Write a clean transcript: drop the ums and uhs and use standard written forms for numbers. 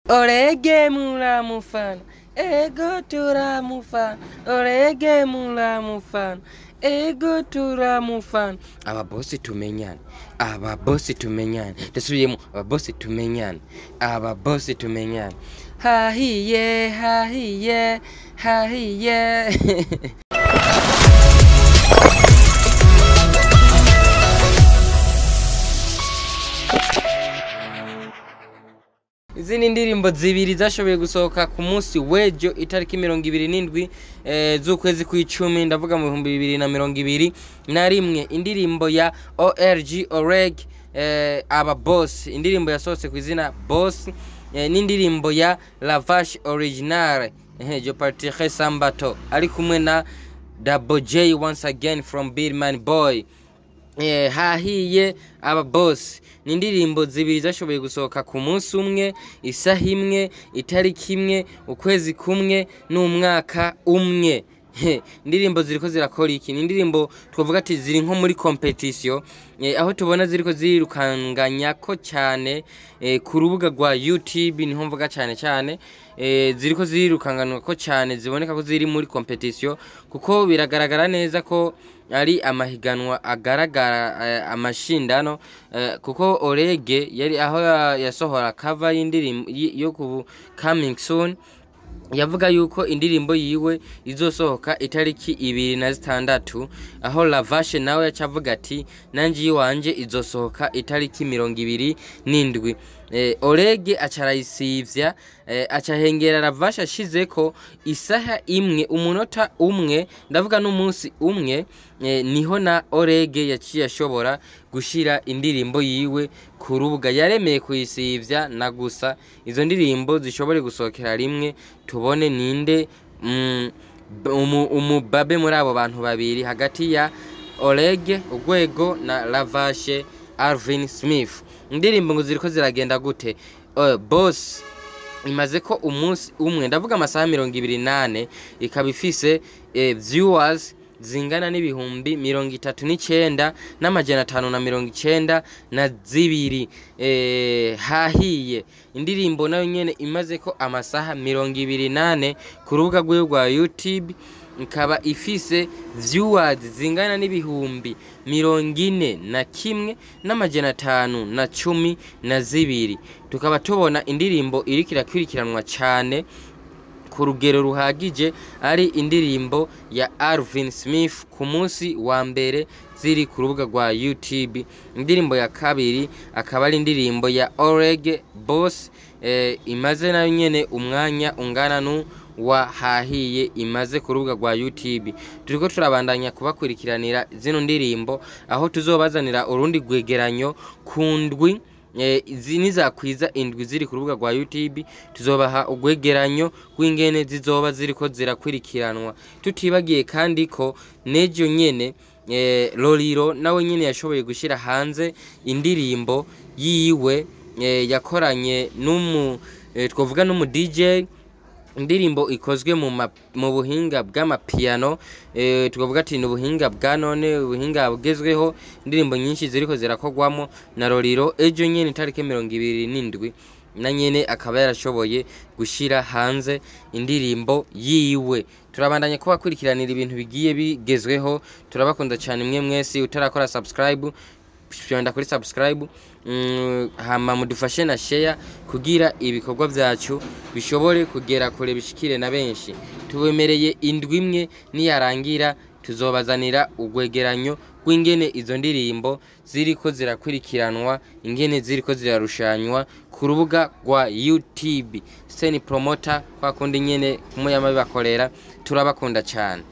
Orege muramufana, ego turamufana, orege muramufana, ego turamufana. Ababosi tumenyane, ababosi tumenyane, ndasubiyemo, ababosi tumenyane, ababosi tumenyane. Hahiye, hahiye, hahiye. Izi ni indirimbo zibiri zashoboye gusohoka ku munsi w'ejo itariki 27 z'ukwezi kw'icumi, ndavuga mu 2021. Indirimbo ya ORG Oreg aba boss, indirimbo yasohotse ku izina Boss, n'indirimbo ya Lavash Original Je partirai Sambato ari kumwe na Double J once again from Billman Boy. Hahiye aba boss ni indirimbo zibiri zashoboye gusohoka ku munsi umwe, isaha imwe, itariki imwe, ukwezi kumwe n'umwaka umwe. Indirimbo ziriko zirakora iki? Ni indirimbo twavuga ati ziri nko muri competition, aho tubona ziriko zirukanganya ko cyane ku rubuga rwa YouTube, niho mvuga cyane cyane ziriko zirukanganwa ko cyane, ziboneka ko ziri muri competition kuko biragaragara neza ko ari amahiganwa agaragara, amashindano, kuko Orege yari aho yasohora cover y'indirimbo yo ku Coming Soon, yavuga yuko indirimbo yiwe izosohoka itariki 26, aho Lavashe nawe yacavuga ati nanje iwanje izosohoka itariki 27. Orege acarayisivya, acahengera Lavashe ashizeko isaha imwe umunota umwe, ndavuga n'umunsi umwe, niho na Orege yaciye ashobora gushira indirimbo yiwe ku rubuga. Yaremeye kuyisivya na gusa izo ndirimbo zishobore gusohokera rimwe, tubone ninde umubabe muri abo bantu babiri hagati ya Orege Urwego na Lavashe Alvin Smith. Indirimbo ngo ziriko ziragenda gute? Boss imaze ko umunsi umwe, ndavuga amasaha 24, ikaba ifise viewers zingana n'ibihumbi 39 n'amajana 592. Hahiye indirimbo nayo nyene imaze ko amasaha 24 ku rubuga rwiwe rwa YouTube, ikaba ifise viewers zingana n'ibihumbi 41 n'amajana 512. Tukaba tubona indirimbo iriko irakurikiranwa cyane ku rugero ruhagije ari indirimbo ya Alvin Smith ku munsi wa mbere ziri ku rubuga rwa YouTube. Indirimbo ya kabiri akaba ari indirimbo ya Oreg Boss, imaze nayo nyene umwanya ungana nu wa hahiye imaze ku rubuga rwa YouTube. Turiko turabandanya kubakurikiranira zino ndirimbo, aho tuzobazanira urundi rwegeranyo ku ndwi nizakwiza indwi ziri ku rubuga rwa YouTube, tuzobaha urwegeranyo rw'ingene zizoba ziriko zirakurikiranwa. Tutibagiye kandi ko nejo nyene Loliro nawe nyene yashoboye gushira hanze indirimbo yiwe, yakoranye n'umu twovuga n'umu DJ, indirimbo ikozwe mu buhinga bw'amapiano, twavuga ati ni ubuhinga bwa none, ubuhinga bugezweho, indirimbo nyinshi ziriko zirakogwamo na Loliro. Ejo nyene itariki 27 na nyene akaba yarashoboye gushira hanze indirimbo yiwe. Turabandanya kubakurikiranira ibintu bigiye bigezweho. Turabakunda cyane mwe mwese. Utarakora subscribe, fyonda kuri subscribe, hama mudufashe na share kugira ibikorwa vyacu bishobore kugera kure, bishikire na benshi. Tubemereye indwi imwe niyarangira tuzobazanira urwegeranyo rw'ingene izo ndirimbo ziriko zirakurikiranwa, ingene ziriko zirarushanywa ku rubuga rwa YouTube. Seni Promoter kwa kundi nyene kumuyama bibakorera. Turabakunda cyane.